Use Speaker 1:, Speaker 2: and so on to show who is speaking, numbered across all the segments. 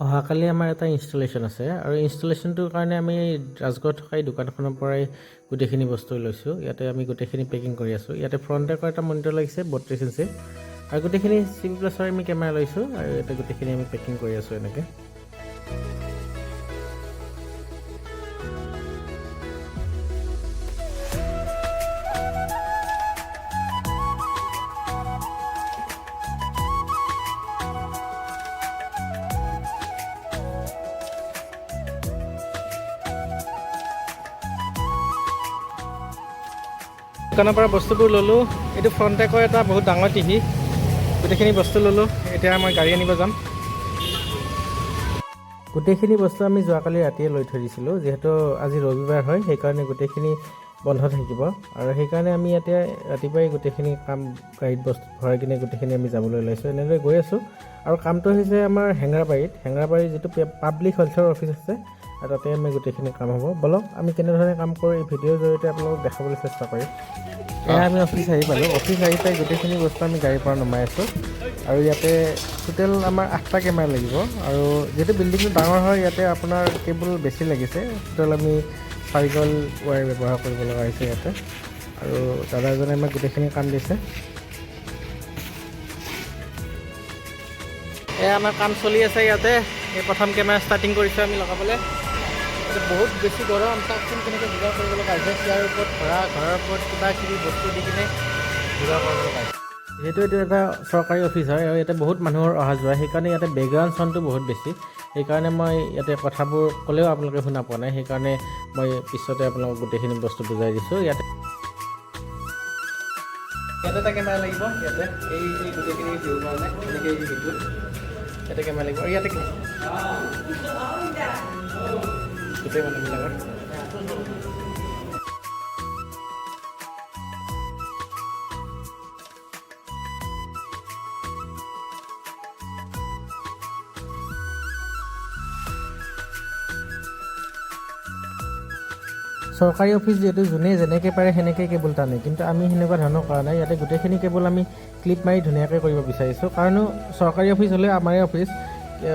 Speaker 1: অহাকালি আমাৰ এটা ইনষ্টলেশ্যন আছে আৰু ইনষ্টলেশ্যনটোৰ কাৰণে আমি ৰাজগড়ত থকা এই দোকানখনৰ পৰাই গোটেইখিনি বস্তু লৈছোঁ। ইয়াতে আমি গোটেইখিনি পেকিং কৰি আছোঁ। ইয়াতে ফ্ৰণ্টেকৰ এটা মনিটৰ লাগিছে 32 ইঞ্চি আৰু গোটেইখিনি চি বি প্লাছৰ আমি কেমেৰা লৈছোঁ আৰু ইয়াতে গোটেইখিনি আমি পেকিং কৰি আছোঁ এনেকৈ। দোকানৰ পৰা বস্তুবোৰ ল'লোঁ। এইটো ফ্ৰণ্টেকৰ এটা বহুত ডাঙৰ টিভি। গোটেইখিনি বস্তু ল'লোঁ। এতিয়া মই গাড়ী আনিব যাম। গোটেইখিনি বস্তু আমি যোৱাকালি ৰাতিয়ে লৈ থৈ দিছিলোঁ। যিহেতু আজি ৰবিবাৰ হয়, সেইকাৰণে গোটেইখিনি বন্ধ থাকিব আৰু সেইকাৰণে আমি ইয়াতে ৰাতিপুৱাই গোটেইখিনি কাম গাড়ীত বস্তু ভৰাই কিনে গোটেইখিনি আমি যাবলৈ ওলাইছোঁ। এনেদৰে গৈ আছোঁ আৰু কামটো হৈছে আমাৰ হেঙেৰাবাৰীত। হেঙেৰাবাৰীৰ যিটো পাব্লিক হেল্থৰ অফিচ আছে আৰু তাতে আমি গোটেইখিনি কাম হ'ব। ব'লক, আমি কেনেধৰণে কাম কৰোঁ এই ভিডিঅ'ৰ জৰিয়তে আপোনালোকক দেখাবলৈ চেষ্টা কৰিম। এয়া আমি অফিচ আহি পালোঁ। অফিচ আহি পাই গোটেইখিনি বস্তু আমি গাড়ীৰ পৰা নমাই আছোঁ আৰু ইয়াতে টোটেল আমাৰ আঠটা কেমেৰা লাগিব আৰু যিহেতু বিল্ডিংটো ডাঙৰ হয়, ইয়াতে আপোনাৰ কেবুল বেছি লাগিছে। টোটেল আমি চাৰিকইল ৱায়াৰ ব্যৱহাৰ কৰিব লগা হৈছে ইয়াতে আৰু দাদা এজনে আমাক গোটেইখিনি কাম দিছে। এয়া আমাৰ কাম চলি আছে ইয়াতে। এই প্ৰথম কেমেৰা ষ্টাৰ্টিং কৰিছোঁ আমি লগাবলৈ। ইয়াতে বহুত বেছি গৰম। চাওকচোন কেনেকৈ যোগাৰ কৰিব লগা হৈছে। চেয়াৰৰ ওপৰত, ধৰা ঘৰৰ ওপৰত কিবা কিবি বস্তু দি কিনে যোগাৰ কৰিব লগা হৈছে। যিহেতু এইটো এটা চৰকাৰী অফিচ হয় আৰু ইয়াতে বহুত মানুহৰ অহা যোৱা, সেইকাৰণে ইয়াতে বেকগ্ৰাউণ্ড চাউণ্ডটো বহুত বেছি। সেইকাৰণে মই ইয়াতে কথাবোৰ ক'লেও আপোনালোকে শুনা পোৱা নাই। সেইকাৰণে মই পিছতে আপোনালোকক গোটেইখিনি বস্তু বুজাই দিছোঁ। ইয়াতে ইয়াতে এটা কেমেৰা লাগিব। ইয়াতে এই এই গোটেইখিনি ভিউৰ কাৰণে এনেকৈ এই ভিউটোত ইয়াতে কেমেৰা লাগিব আৰু ইয়াতে গোটেই মানুহবিলাকৰ। চৰকাৰী অফিচ যিহেতু, যোনে যেনেকৈ পাৰে সেনেকৈ কেবুল টানে। কিন্তু আমি সেনেকুৱা ধৰণৰ কৰা নাই। ইয়াতে গোটেইখিনি কেবুল আমি ক্লিপ মাৰি ধুনীয়াকৈ কৰিব বিচাৰিছোঁ। কাৰণো চৰকাৰী অফিচ হ'লে আমাৰে অফিচ,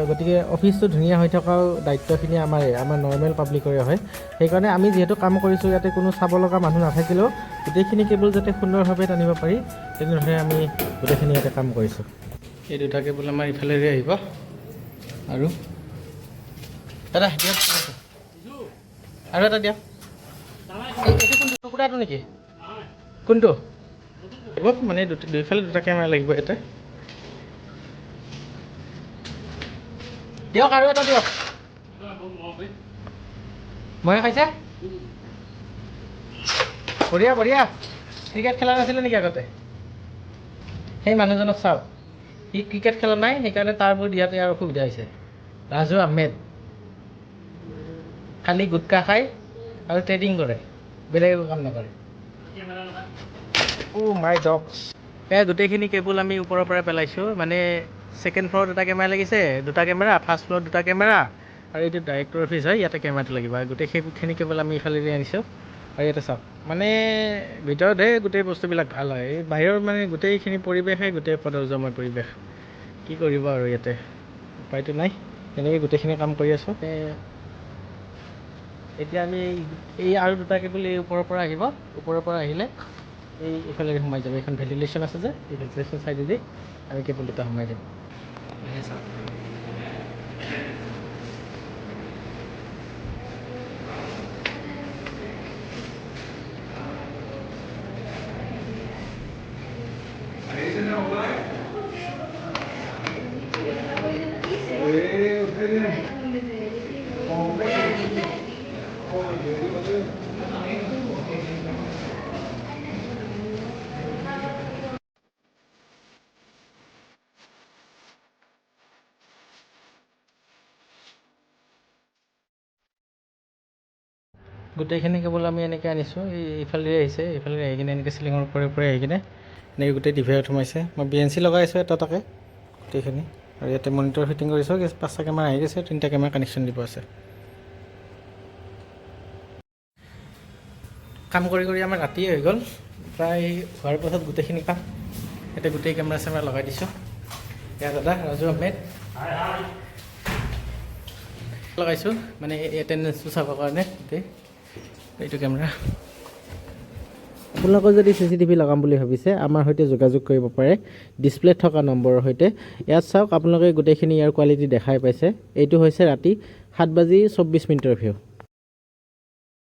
Speaker 1: গতিকে অফিচটো ধুনীয়া হৈ থকাও দায়িত্বখিনি আমাৰে, আমাৰ নৰ্মেল পাব্লিকৰে হয়। সেইকাৰণে আমি যিহেতু কাম কৰিছোঁ, ইয়াতে কোনো চাব লগা মানুহ নাথাকিলেও গোটেইখিনি কেবুল যাতে সুন্দৰভাৱে টানিব পাৰি, তেনেধৰণে আমি গোটেইখিনি ইয়াতে কাম কৰিছোঁ। এই দুটা কেবুল আমাৰ ইফালেৰে আহিব আৰু দাদা, দিয়ক আৰু এটা দিয়ক। এইটো কোনটো টুকুৰাটো নেকি? কোনটো লাগিব? মানে দুইফালে দুটা কেমেৰা লাগিব ইয়াতে। দিয়ক, আৰু এটা দিয়ক। মহে খাইছে। বঢ়িয়া বঢ়িয়া। ক্ৰিকেট খেলা নাছিলে নেকি আগতে? সেই মানুহজনক চাওক, সি ক্ৰিকেট খেলা নাই, সেইকাৰণে তাৰবোৰ দিয়াতে ইয়াৰ অসুবিধা হৈছে। ৰাজু আহমেদ খালি গুটকা খায় আৰু ট্ৰেডিং কৰে, বেলেগ একো কাম নকৰে। অ' মাই ডগছ। এই গোটেইখিনি কেবুল আমি ওপৰৰ পৰা পেলাইছোঁ। মানে ছেকেণ্ড ফ্ল'ৰত এটা কেমেৰা লাগিছে, দুটা কেমেৰা, ফাৰ্ষ্ট ফ্ল'ৰত দুটা কেমেৰা আৰু এইটো ডাইৰেক্টৰ অফিচ হয়, ইয়াতে কেমেৰাটো লাগিব। আৰু গোটেইখিনি কেবুল আমি ইফালেদি আনিছোঁ আৰু ইয়াতে চাওক, মানে ভিতৰতহে গোটেই বস্তুবিলাক ভাল হয়। এই বাহিৰৰ মানে গোটেইখিনি পৰিৱেশে গোটেই কদৰ্যময় পৰিৱেশ। কি কৰিব আৰু ইয়াতে উপায়তো নাই। তেনেকৈ গোটেইখিনি কাম কৰি আছোঁ। এতিয়া আমি এই আৰু দুটা কেবুল এই ওপৰৰ পৰা আহিব। ওপৰৰ পৰা আহিলে এই এইফালেদি সোমাই যাব। এইখন ভেণ্টিলেশ্যন আছে যে, এই ভেণ্টিলেশ্যন চাইডেদি আমি কেবুল দুটা সোমাই যাম। এই চাওক। গোটেইখিনি কেবুল আমি এনেকৈ আনিছোঁ। এই এইফালেদি আহিছে, এইফালেদি আহি কিনে এনেকৈ চিলিঙৰ ওপৰে ওপৰে আহি কিনে এনেকৈ গোটেই ডিভাইডত সোমাইছে। মই বি এন চি লগাই আছোঁ এটা এটাকৈ গোটেইখিনি আৰু ইয়াতে মনিটৰ ফিটিং কৰিছোঁ। পাঁচটা কেমেৰা আহি গৈছে, তিনিটা কেমেৰা কানেকশ্যন দিব আছে। কাম কৰি কৰি আমাৰ ৰাতিয়ে হৈ গ'ল প্ৰায়। হোৱাৰ পাছত গোটেইখিনি কাম ইয়াতে গোটেই কেমেৰা চেমেৰা লগাই দিছোঁ। এয়া দাদা ৰাজু আহমেদ। লগাইছোঁ, মানে এই এটেণ্ডেঞ্চটো চাবৰ কাৰণে গোটেই এইটো কেমেৰা। আপোনালোকৰ যদি চিচিটিভি লগাম বুলি ভাবিছে, আমাৰ সৈতে যোগাযোগ কৰিব পাৰে ডিছপ্লেত থকা নম্বৰৰ সৈতে। ইয়াত চাওক আপোনালোকে, গোটেইখিনি ইয়াৰ কোৱালিটি দেখাই পাইছে। এইটো হৈছে ৰাতি 7 বাজি 24 মিনিটৰ ভিউ।